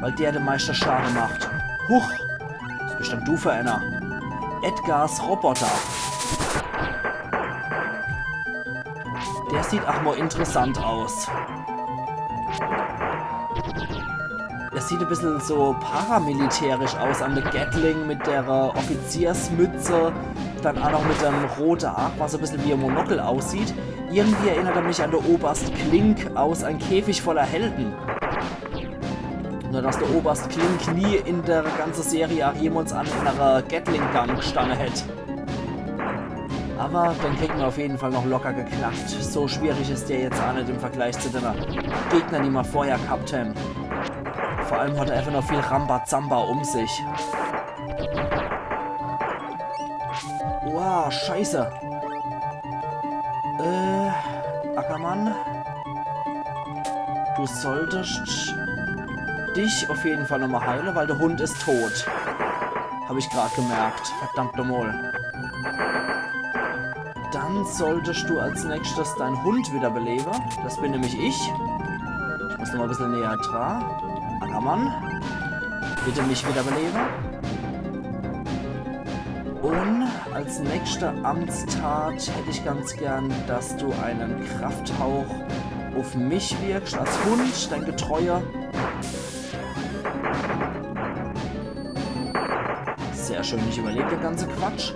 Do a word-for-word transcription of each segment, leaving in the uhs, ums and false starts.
Weil der de meiste Schade macht. Huch! Was bist denn du für einer? Edgars Roboter. Der sieht ach mol interessant aus. Es sieht e bissel so paramilitärisch aus an de Gatling mit der äh, Offiziersmütze, dann ach noch mit dem rote Aach, was e bissel wie e Monokel aussieht. Irgendwie erinnert er mich an de Oberst Klink aus Ein Käfig voller Helden. Nur dass de Oberst Klink nie in der ganze Serie ach jemals an einer Gatling Gun gestanne hätt. Aber den kriegen wir auf jeden Fall noch locker geknackt. So schwierig is der jetzt ach net im Vergleich zu den Gegnern, die wir vorher gehabt haben. Vor allem hat er einfach noch viel Rambazamba um sich. Wow, scheiße. Äh, Ackermann. Du solltest dich auf jeden Fall nochmal heile, weil der Hund is tot. Hab ich grad gemerkt. Verdammt nochmal. Dann solltest du als nächstes dein Hund wiederbelebe. Das bin nämlich ich. Ich muss nochmal e bissel näher dra. Ackermann. Bitte mich wiederbelebe. Und als nächste Amtstat hätt ich ganz gern, dass du einen Krafthauch auf mich wirkst, als Hund, dein Getreuer. Sehr schön, ich überleb den ganze Quatsch.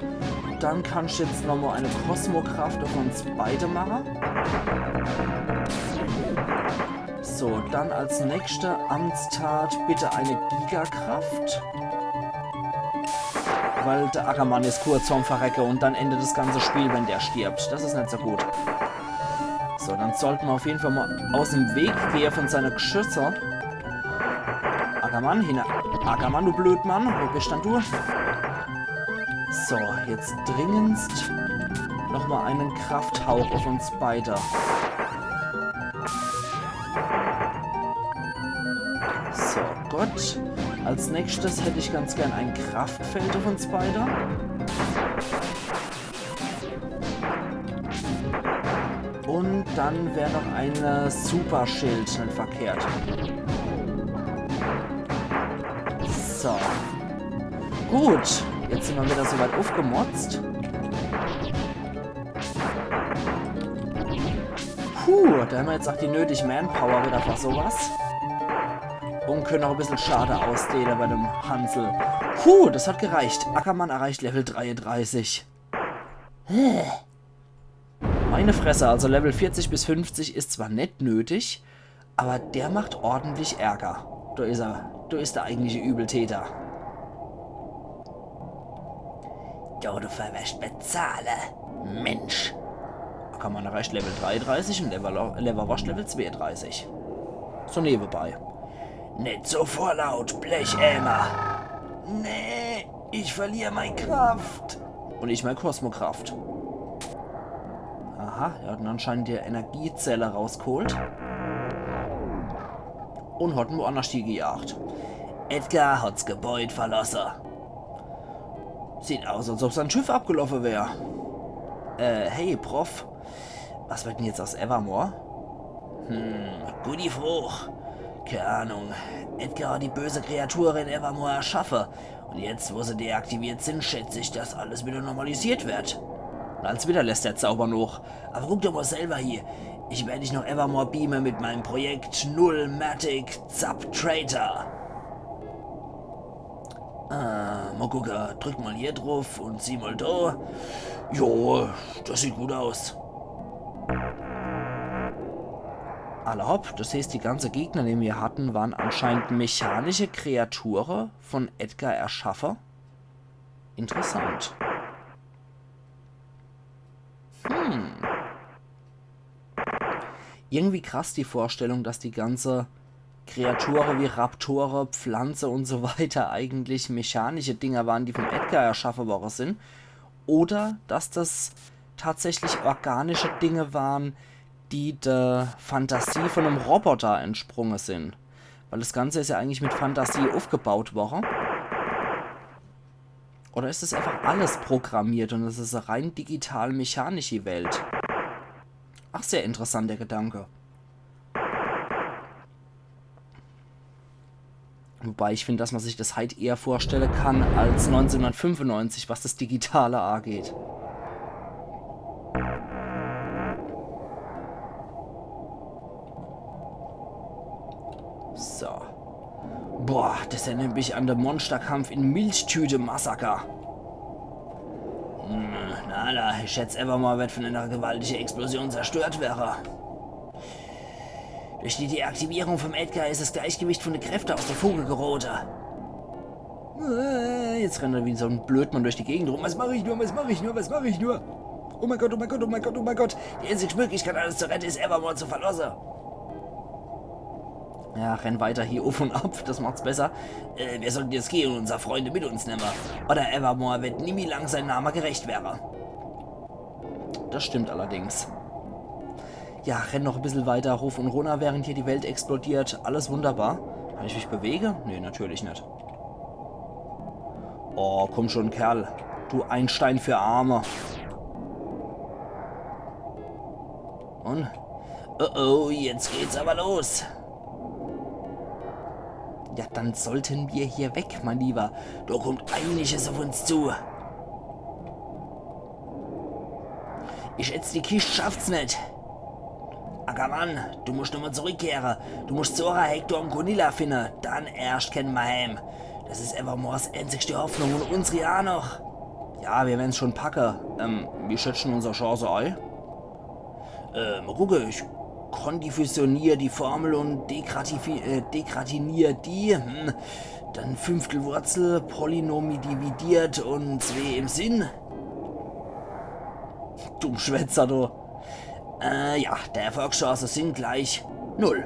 Dann kannst du jetzt nochmal eine Kosmokraft auf uns beide machen. So, dann als nächste Amtstat bitte eine Gigakraft. Weil der Ackermann is kurz vorm Verrecke und dann endet das ganze Spiel, wenn der stirbt. Das is net so gut. So, dann sollten wir auf jeden Fall mal aus dem Weg gehen von seiner Geschütze. Ackermann, hinter. Ackermann, du Blödmann. Wo bist denn du? So, jetzt dringendst nochmal einen Krafthauch auf uns beide. So, gut. Als nächstes hätt ich ganz gern ein Kraftfeld auf uns beide. Und dann wär noch ein äh, Superschild net verkehrt. So. Gut, jetzt sind wir wieder soweit aufgemotzt. Puh, da haben wir jetzt auch die nötige Manpower wieder für sowas. Und können auch ein bisschen Schade ausdehnen bei dem Hansel. Puh, das hat gereicht. Ackermann erreicht Level dreiunddreißig. Meine Fresse, also Level vierzig bis fünfzig ist zwar net nötig, aber der macht ordentlich Ärger. Da is er. Da is der eigentliche Übeltäter. Ja, du wirst bezahle, Mensch. Ackermann erreicht Level dreiunddreißig und Lever-, Leverwurst Level zweiunddreißig. So nebenbei. Net so vorlaut, Blecheimer. Nee, ich verlier mei Kraft. Und ich mei Kosmokraft. Aha, er hat anscheinend die Energiezelle rausgeholt. Und hat ihn woanders hiegejagt. Edgar hat's Gebäude verlosse. Sieht aus, als ob sein Schiff abgelaufen wär. Äh, hey, Prof. Was wird denn jetzt aus Evermore? Hm, gute Frage. Keine Ahnung. Edgar hat die böse Kreatur in Evermore erschaffe. Und jetzt, wo se deaktiviert sind, schätz ich, dass alles wieder normalisiert wird. Und als wieder lässt der Zauber noch. Aber guck doch mal selber hier. Ich werde dich noch Evermore beamen mit meinem Projekt Nullmatic Zaptrator. Äh, mal gucke, drück mal hier drauf und sieh mal da. Jo, das sieht gut aus. Alla hopp, das heißt, die ganze Gegner, die wir hatten, waren anscheinend mechanische Kreature von Edgar erschaffe. Interessant. Hm. Irgendwie krass die Vorstellung, dass die ganze Kreature wie Raptore, Pflanze und so weiter eigentlich mechanische Dinger waren, die vom Edgar erschaffe worre sind. Oder dass das tatsächlich organische Dinge waren, die der Fantasie von einem Roboter entsprungen sind. Weil das Ganze ist ja eigentlich mit Fantasie aufgebaut worre. Oder ist es einfach alles programmiert und es ist eine rein digital-mechanische Welt? Ach, sehr interessanter Gedanke. Wobei ich finde, dass man sich das halt eher vorstellen kann als neunzehnhundertfünfundneunzig, was das Digitale angeht. So. Boah, das erinnert mich an den Monsterkampf in Milchtüte-Massaker. Hm, na, na, ich schätz, Evermore wird von einer gewaltigen Explosion zerstört werden. Durch die Deaktivierung vom Edgar ist das Gleichgewicht von den Kräften aus der Fuge geraten. Äh, jetzt rennt er wie so ein Blödmann durch die Gegend rum. Was mache ich nur, was mache ich nur, was mache ich nur? Oh mein Gott, oh mein Gott, oh mein Gott, oh mein Gott. Die einzige Möglichkeit, alles zu retten, ist Evermore zu verlassen. Ja, renn weiter hier auf und ab, das macht's besser. Äh, wir sollten jetzt gehen und unsere Freunde mit uns nehmen. Oder Evermore wird nimmi lang seinem Namen gerecht werden. Das stimmt allerdings. Ja, renn noch ein bisschen weiter rauf und runter, während hier die Welt explodiert. Alles wunderbar. Kann ich mich bewegen? Nee, natürlich nicht. Oh, komm schon, Kerl. Du Einstein für Arme. Und? Oh, oh, jetzt geht's aber los. Ja, dann sollten wir hier weg, mein Lieber. Da kommt einiges auf uns zu. Ich schätz, die Kist schafft's net. Ackermann, du musst nochmal zurückkehre. Du musst Zora, Hector und Gunilla finne. Dann erscht kenne mer heim. Das is Evermores einzigste Hoffnung und unsri aa noch. Ja, wir werden's schon packe. Ähm, wie schätzt du unsere Chance ei? Äh, mal gucke, ich kondifusionier die Formel und degratifi-, äh, degratinier die. Hm. Dann Fünftelwurzel, Polynom dividiert und zwei im Sinn. Dummschwätzer, du. Äh, ja, die Erfolgschancen sind gleich null.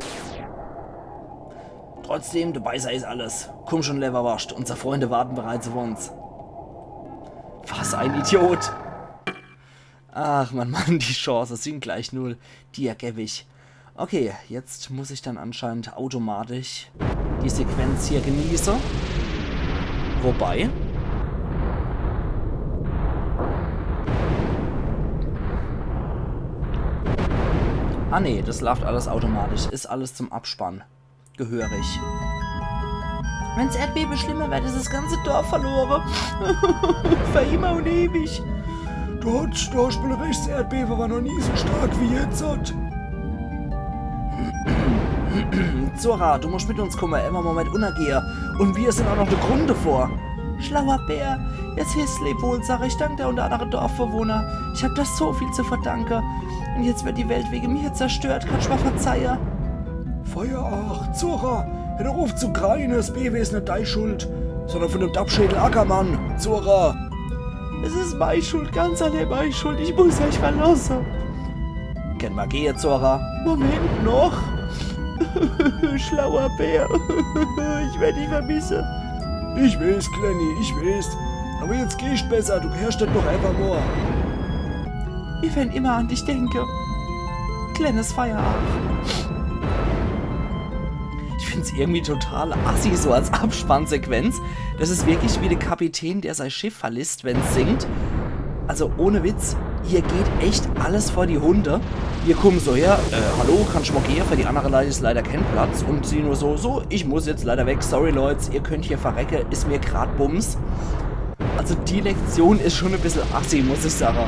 Trotzdem, dabei sei is alles. Komm schon, Lewwerworscht, unsere Freunde warten bereits auf uns. Was ein Idiot. Ach Mann, Mann, die Chancen sind gleich null. Dir geb ich. Okay, jetzt muss ich dann anscheinend automatisch die Sequenz hier genießen. Wobei. Ah nee, das läuft alles automatisch. Ist alles zum Abspann. Gehörig. Wenn's Erdbebe schlimmer wird, ist das ganze Dorf verloren. Für immer und ewig. Du hast, du hast wohl recht, das Erdbebe war noch nie so stark wie jetzt. Zora, du musst mit uns kommen, Evermore wird untergehe. Und wir sind auch noch de Grund davor. Schlauer Bär, jetzt heeßt's leb wohl, Zora. Ich dank dir und de annere Dorfbewohner. Ich hab da so viel zu verdanken. Und jetzt wird die Welt wegen mir zerstört, kannst mer verzeihen. Feueraach, Zora, hör doch auf zu greine, das Bebe is net dei Schuld, sondern von dem Dappschädel Ackermann, Zora. Es ist mei Schuld, ganz allein mei Schuld, ich muss euch verlassen. Kenne mer gehe, Zora. Moment noch. Schlauer Bär, ich werd dich vermisse. Ich weeß, Klenni, ich weeß. Aber jetzt gehst besser, du gehörst net noch Evermore. Wir werden immer an dich denken. Kleines Feueraach. Ich find's irgendwie total assi, so als Abspannsequenz. Das is wirklich wie de Kapitän, der sei Schiff verlisst, wenn's sinkt. Also ohne Witz, hier geht echt alles vor die Hunde. Wir kommen so her, äh, hallo, kannst mal gehe, für die annere Leit is leider kein Platz. Und sie nur so, so, ich muss jetzt leider weg, sorry Leute, ihr könnt hier verrecke, is mir grad Bums. Also die Lektion is schon e bissel assi, muss ich sage.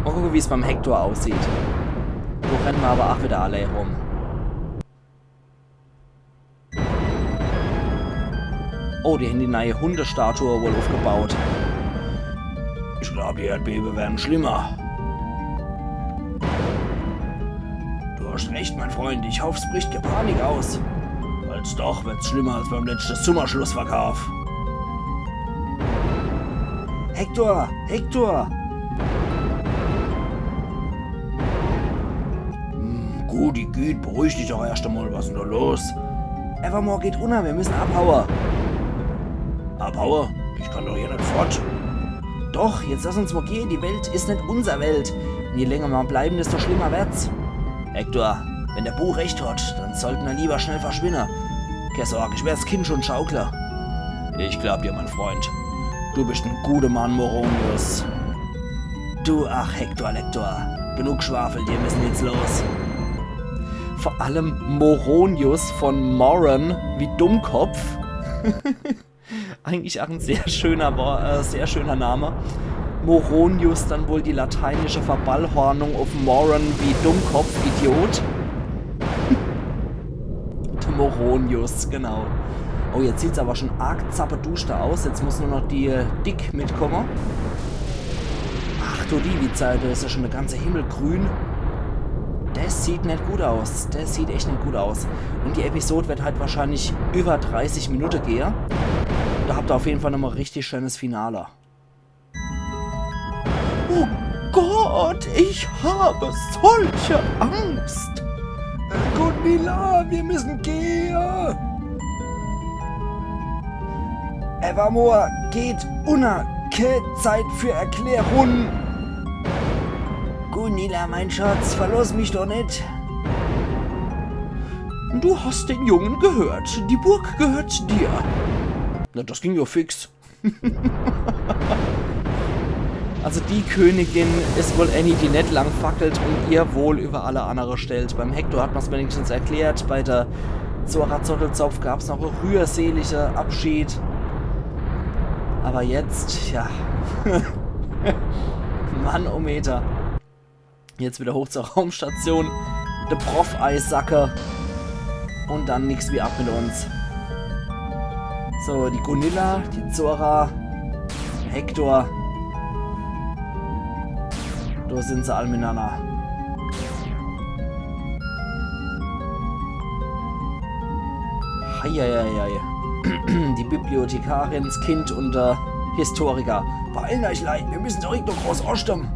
Mal gucke, wie's beim Hector aussieht. Do renne mer aber ach wieder alle rum. Oh, die hän die neie Hundestatue wohl aufgebaut. Ich glaub, die Erdbebe werden schlimmer. Du hast recht, mein Freund. Ich hoff, es bricht keine Panik aus. Falls doch, wird's schlimmer als beim letzten Summerschlussverkauf. Hector! Hector! Hm, gut, die Güte, beruhig dich doch erst einmal. Was is denn da los? Evermore geht unter, wir müssen abhauen. Abhauen? Ich kann doch hier net fort. Doch, jetzt lass uns mal gehen. Die Welt is net unser Welt. Und je länger mer bleiben, desto schlimmer wird's. Hector, wenn der Bu recht hat, dann sollten mer lieber schnell verschwinden. Keine Sorge, ich werd's Kind schon schaukeln. Ich glaub dir, mein Freund. Du bist en guter Mann, Moronius. Du, ach, Hector, Lector. Genug geschwafelt, wir müssen jetzt los. Vor allem Moronius von Moron wie Dummkopf. Eigentlich auch ein sehr schöner, Wo- äh, sehr schöner Name. Moronius, dann wohl die lateinische Verballhornung auf Moron wie Dummkopf, Idiot. Moronius, genau. Oh, jetzt sieht's aber schon arg zappeduster aus. Jetzt muss nur noch die äh, Dick mitkommen. Ach du liebe Zeit, da ist ja schon der ganze Himmel grün. Das sieht nicht gut aus. Das sieht echt nicht gut aus. Und die Episode wird halt wahrscheinlich über dreißig Minuten gehen. Da habt ihr auf jeden Fall nochmal richtig schönes Finale. Oh Gott, ich habe solche Angst. Gunilla, wir müssen gehen. Evermore geht unter. Keine Zeit für Erklärungen. Gunilla, mein Schatz, verlass mich doch nicht. Du hast den Jungen gehört. Die Burg gehört dir. Na, das ging ja fix. Also die Königin ist wohl eine, die net lang fackelt und ihr Wohl über alle andere stellt. Beim Hector hat man's wenigstens erklärt, bei der Zora Zottelzopf gab's noch einen rührselige Abschied. Aber jetzt, ja. Mannometer. Jetzt wieder hoch zur Raumstation. De Prof eisacke. Und dann nix wie ab mit uns. So, die Gunilla, die Zora, Hector. Da sind sie all miteinander. Heieiei. Die Bibliothekarin, das Kind und der Historiker. Beeilen euch, Leit, wir müssen zurück nach Großostem.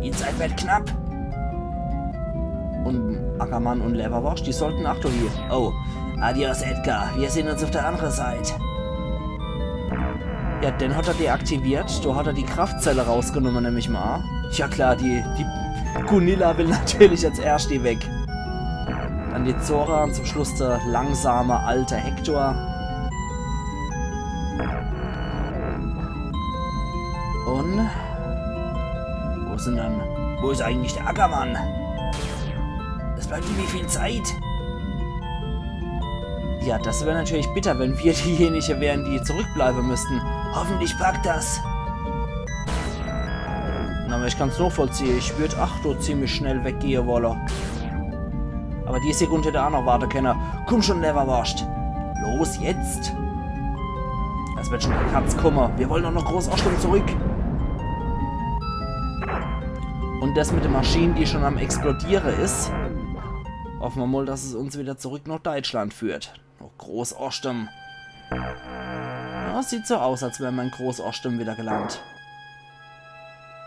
Die Zeit wird knapp. Und Ackermann und Leverwurst, die sollten ach doch hier. Oh, adios, Edgar. Wir sehen uns auf der anderen Seite. Ja, den hat er deaktiviert. Da hat er die Kraftzelle rausgenommen, nemm ich mal. Ja klar, die, die Gunilla will natürlich als erst die weg. Dann die Zora und zum Schluss der langsame alte Hector. Und wo sind dann, wo ist eigentlich der Ackermann? Es bleibt nicht mehr viel Zeit. Ja, das wäre natürlich bitter, wenn wir diejenige wären, die zurückbleiben müssten. Hoffentlich packt das. Na, aber ich kann's nachvollziehen. Ich würd ach doch ziemlich schnell weggehen wollen. Aber die Sekunde hätte auch noch warten können. Komm schon, Leverwurst. Los jetzt. Es wird schon der Katz kommen. Wir wollen doch noch Großostem zurück. Und das mit der Maschine, die schon am Explodieren ist. Hoffen wir mal, dass es uns wieder zurück nach Deutschland führt. Oh, Großostem. Ja, sieht so aus, als wären wir in Großostem wieder gelandet.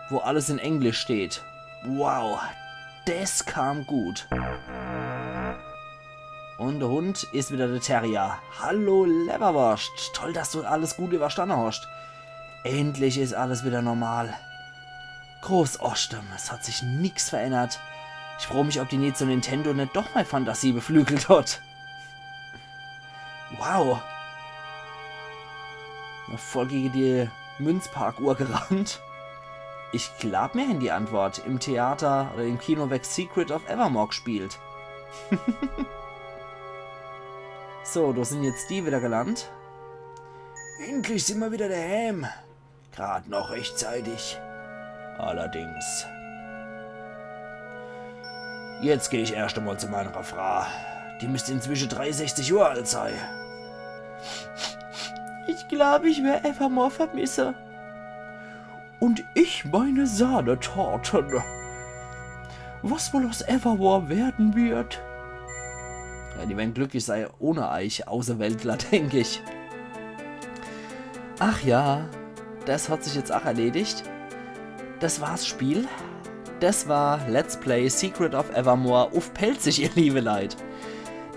Wo alles in Englisch steht. Wow, das kam gut. Und der Hund ist wieder der Terrier. Hallo Leverwurst, toll, dass du alles gut überstanden hast. Endlich ist alles wieder normal. Großostem, es hat sich nix verändert. Ich frage mich, ob die Nintendo net doch meine Fantasie beflügelt hat. Wow. Na, voll gegen die Münzparkuhr gerannt. Ich glaub, mir hän die Antwort im Theater oder im Kino weg Secret of Evermore gespielt. So, da sind jetzt die wieder gelandet. Endlich sind wir wieder daheim. Grad noch rechtzeitig. Allerdings. Jetzt geh ich erst einmal zu meiner Frau. Die müsste inzwischen dreiundsechzig Jahre alt sein. Ich glaub, ich wer Evermore vermisse. Und ich meine Sahnetorten. Was wohl aus Evermore werden wird? Ja, die werden glücklich sein ohne euch Außerweltler, denk ich. Ach ja, das hat sich jetzt auch erledigt. Das war's Spiel. Das war Let's Play Secret of Evermore uff Pälzisch, ihr liebe Leit.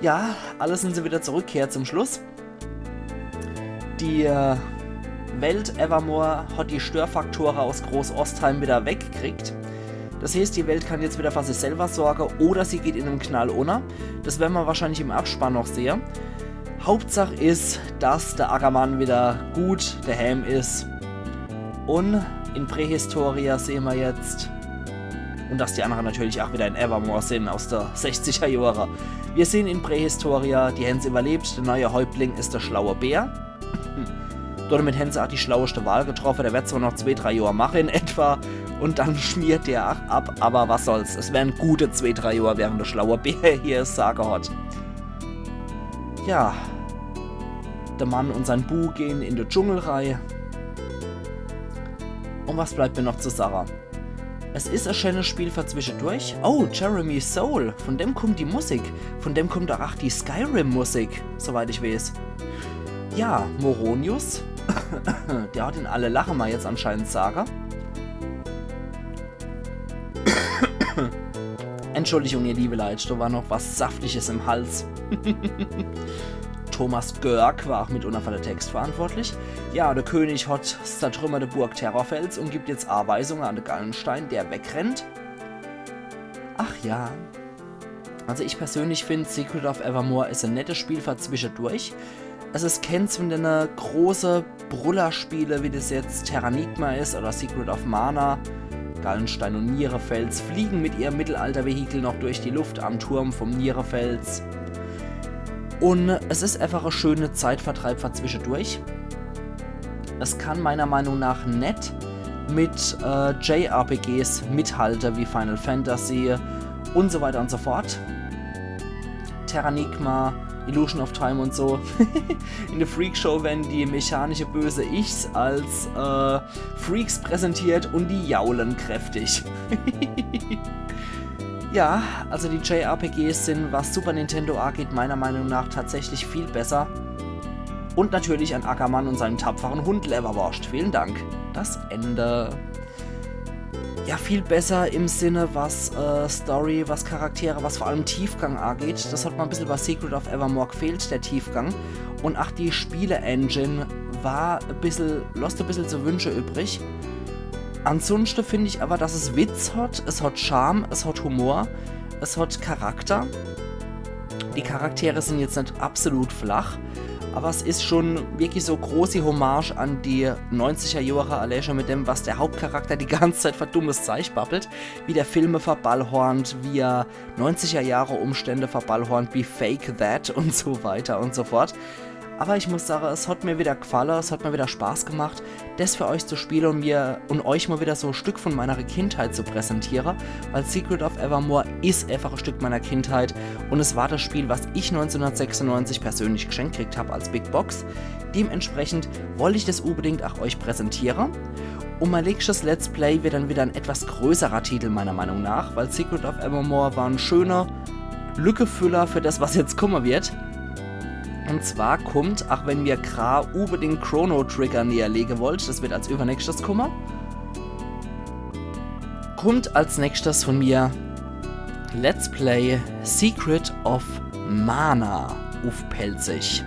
Ja, alle sind sie wieder zurückgekehrt zum Schluss. Die äh, Welt Evermore hat die Störfaktore aus Großostheim wieder weggekriegt. Das heißt, die Welt kann jetzt wieder für sich selber sorgen oder sie geht in einem Knall unter. Das werden wir wahrscheinlich im Abspann noch sehen. Hauptsach is, dass der Ackermann wieder gut daheim is. Und in Prähistoria sehen wir jetzt, Und dass die annere natürlich ach wieder in Evermore sin aus de sechziger Johre. Mir sin in Prähistoria, die hän's überlebt, de neie Häuptling is de schlaue Bär. Domit hänn se ach die schlaueste Wahl getroffe. Der werd zwar noch zwee, drei Johr mache in etwa und dann schmiert der ach ab, aber was soll's. Es werren gute zwee, drei Johr, während de schlaue Bär hier es Sage hot. Ja, de Mann und sein Bu gehn in de Dschungel rei. Und was bleibt mir noch zu sage? Es is e schönes Spiel für zwischedurch. Oh, Jeremy Soule, von dem kummt die Musik. Von dem kummt ach die Skyrim-Musik, soweit ich weeß. Ja, Moronius, der hot in alle Lache mol jetzt anscheinend Sage. Entschuldigung, ihr liebe Leit, do war noch was Saftiges im Hals. Thomas Görg war ach mitunner für de Text verantwortlich. Ja, de König hot zertrümmert de Burg Terrorfels und gibt jetzt Anweisungen an de Gallenstein, der wegrennt. Ach ja. Also ich persönlich find, Secret of Evermore is e nettes Spiel für zwischedurch. Es is keens von dene große Brullerspiele, wie das jetzt Terranigma is oder Secret of Mana. Gallenstein und Nierefels fliegen mit ihrem Mittelalter-Vehikel noch durch die Luft am Turm vom Nierefels. Und es is einfach e schöner Zeitvertreib für zwischedurch. Es kann meiner Meinung nach net mit äh, J R P Gs mithalte wie Final Fantasy und so weiter und so fort. Terranigma, Illusion of Time und so. In de Freakshow werden die mechanische Böse Ichs als äh, Freaks präsentiert und die jaulen kräftig. Ja, also die J R P Gs sind, was Super Nintendo angeht, meiner Meinung nach tatsächlich viel besser. Und natürlich an Ackermann und seinem tapferen Hund Leverwurst. Vielen Dank. Das Ende. Ja, viel besser im Sinne, was äh, Story, was Charaktere, was vor allem Tiefgang angeht. Das hat mir e bissel bei Secret of Evermore gefehlt, der Tiefgang. Und ach die Spiele-Engine war e bissel, losst e bissel zu wünsche übrig. Ansonsten find ich aber, dass es Witz hat, es hat Charme, es hat Humor, es hat Charakter. Die Charaktere sind jetzt net absolut flach, aber es is schon wirklich so großi Hommage an die neunziger Jahre, allee schon mit dem, was der Hauptcharakter die ganze Zeit für dummes Zeich babbelt, wie der Filme verballhornt, wie er neunziger Jahre Umstände verballhornt, wie Fake That und so weiter und so fort. Aber ich muss sagen, es hat mir wieder gefallen, es hat mir wieder Spaß gemacht, das für euch zu spielen und mir und euch mal wieder so ein Stück von meiner Kindheit zu präsentieren, weil Secret of Evermore ist einfach ein Stück meiner Kindheit und es war das Spiel, was ich neunzehnhundertsechsundneunzig persönlich geschenkt gekriegt habe als Big Box. Dementsprechend wollte ich das unbedingt auch euch präsentieren. Und mein nächstes Let's Play wird dann wieder ein etwas größerer Titel meiner Meinung nach, weil Secret of Evermore war ein schöner Lückefüller für das, was jetzt kommen wird. Und zwar kommt, auch wenn mir Kra unbedingt Chrono Trigger näherlegen wollt, das wird als übernächstes kommen, kommt als nächstes von mir Let's Play Secret of Mana auf Pälzisch.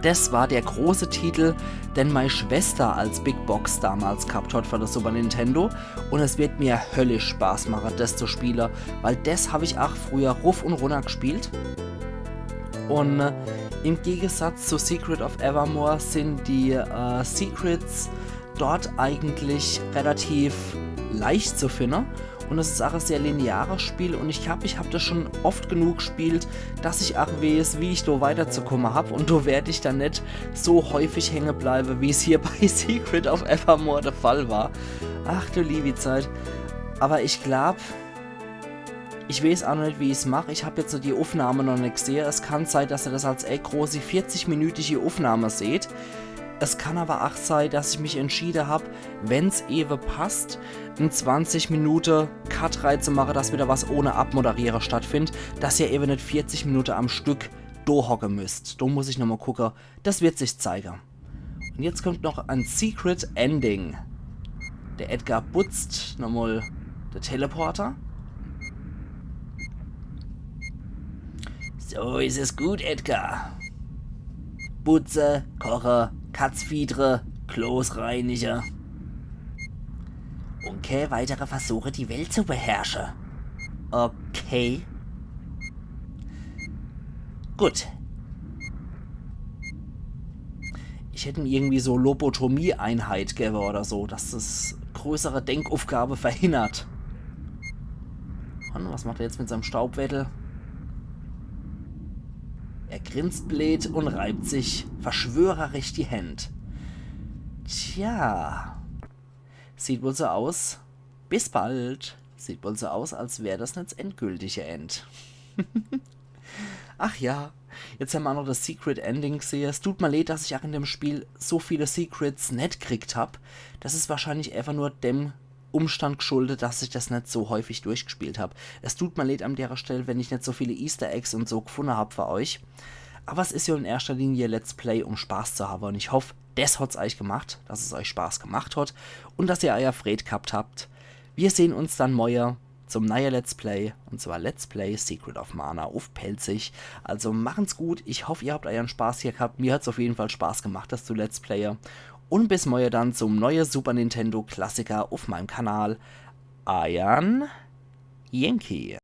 Das war der große Titel, den meine Schwester als Big Box damals gehabt hat für das Super Nintendo. Und es wird mir höllisch Spaß machen, das zu spielen, weil das habe ich auch früher rauf und runter gespielt. Und äh, im Gegensatz zu Secret of Evermore sind die äh, Secrets dort eigentlich relativ leicht zu finden. Und es ist auch ein sehr lineares Spiel und ich glaube, ich habe das schon oft genug gespielt, dass ich auch weiß, wie ich da weiterzukommen habe. Und da werde ich dann nicht so häufig hängen bleiben, wie es hier bei Secret of Evermore der Fall war. Ach du liebe Zeit. Aber ich glaube, ich weiß auch noch nicht, wie ich es mache. Ich habe jetzt so die Aufnahme noch nicht gesehen. Es kann sein, dass ihr das als echt große vierzig-minütige Aufnahme seht. Es kann aber auch sein, dass ich mich entschieden habe, wenn es eben passt, einen zwanzig Minuten Cut reinzumachen, dass wieder was ohne Abmoderieren stattfindet, dass ihr eben nicht vierzig Minuten am Stück da hocken müsst. Da muss ich nochmal gucken. Das wird sich zeigen. Und jetzt kommt noch ein Secret Ending. Der Edgar putzt nochmal den Teleporter. So ist es gut, Edgar. Putze, koche, Katz fiedre, Klos reinige. Und keine weitere Versuche, die Welt zu beherrschen. Okay. Gut. Ich hätte ihm irgendwie so Lobotomie-Einheit gebe oder so, dass das größere Denkuffgabe verhindert. Und was macht er jetzt mit seinem Staubwedel? Er grinst bleed und reibt sich verschwörerisch die Händ. Tja. Sieht wohl so aus. Bis bald. Sieht wohl so aus, als wär das net das endgültige End. Ach ja, jetzt hämmer auch noch das Secret Ending gesehe. Es tut mir leid, dass ich auch in dem Spiel so viele Secrets net gekriegt hab. Das is wahrscheinlich einfach nur dem Umstand geschuldet, dass ich das net so häufig durchgespielt hab. Es tut mir leid an derer Stelle, wenn ich net so viele Easter Eggs und so gefunde hab für euch. Aber es is ja in erster Linie Let's Play, um Spaß zu haben. Und ich hoff, das hat's euch gemacht, dass es euch Spaß gemacht hat und dass ihr euer Freed gehabt habt. Wir sehen uns dann morgen zum neue Let's Play, und zwar Let's Play Secret of Mana auf Pälzisch. Also machen's gut, ich hoff, ihr habt euren Spaß hier gehabt. Mir hat's auf jeden Fall Spaß gemacht, das zu Let's Playe. Und bis morgen dann zum neue Super Nintendo Klassiker auf meinem Kanal. Euer Yankee.